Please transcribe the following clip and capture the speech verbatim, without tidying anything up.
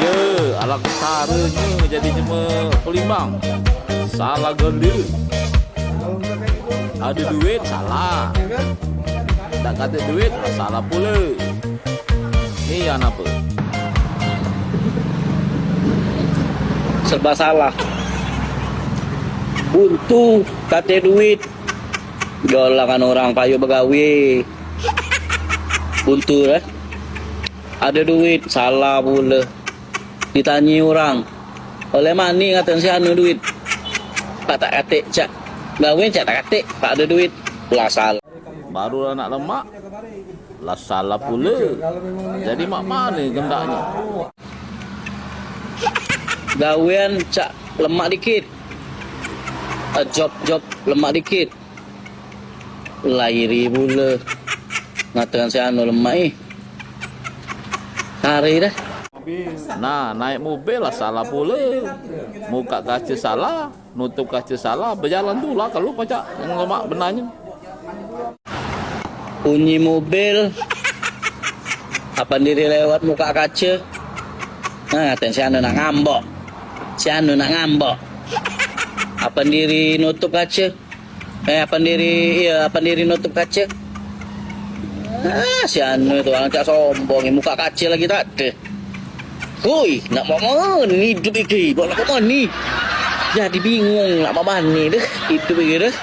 Ye, alang ketaranya jadi cuma pelimbang. Salah ganda. Ada duit, salah. Tak kata duit, salah pula. Ni yang apa? Serba salah. Buntu, kate duit. Dolangan orang payu begawe. Buntu, eh. Ada duit, salah pula. Ditanyi orang, "Oleh mani?" Ngaten si anu duit. Pak tak katik, cak. Gawe cak tak katik, pak ada duit. Lah salah. Baru anak lemak, lah salah pula. Jadi mak mana gendaknya? Gawean cak lemak dikit. Eh, job-job lemak dikit. Lairi pula. Ngatakan si anu lemak ih. Hari dah. Nah, naik mobil lah salah pula. Muka kaca salah, nutup kaca salah, berjalan tu lah kalau pacak yang lemak benarnya. Bunyi mobil. Apa diri lewat muka kaca? Nah, ngatain si anu nak ngambok. Si anu nak ngambok. Apa diri nutup kaca? Eh, apa diri, iya, apa diri nutup kaca? Ah, si anu tu, orang cak sombong, muka kaca lagi tak ada. Hui, nak mak mani hidup iki, nak mak mani. Jadi bingung nak mak mani deh, hidup iki deh.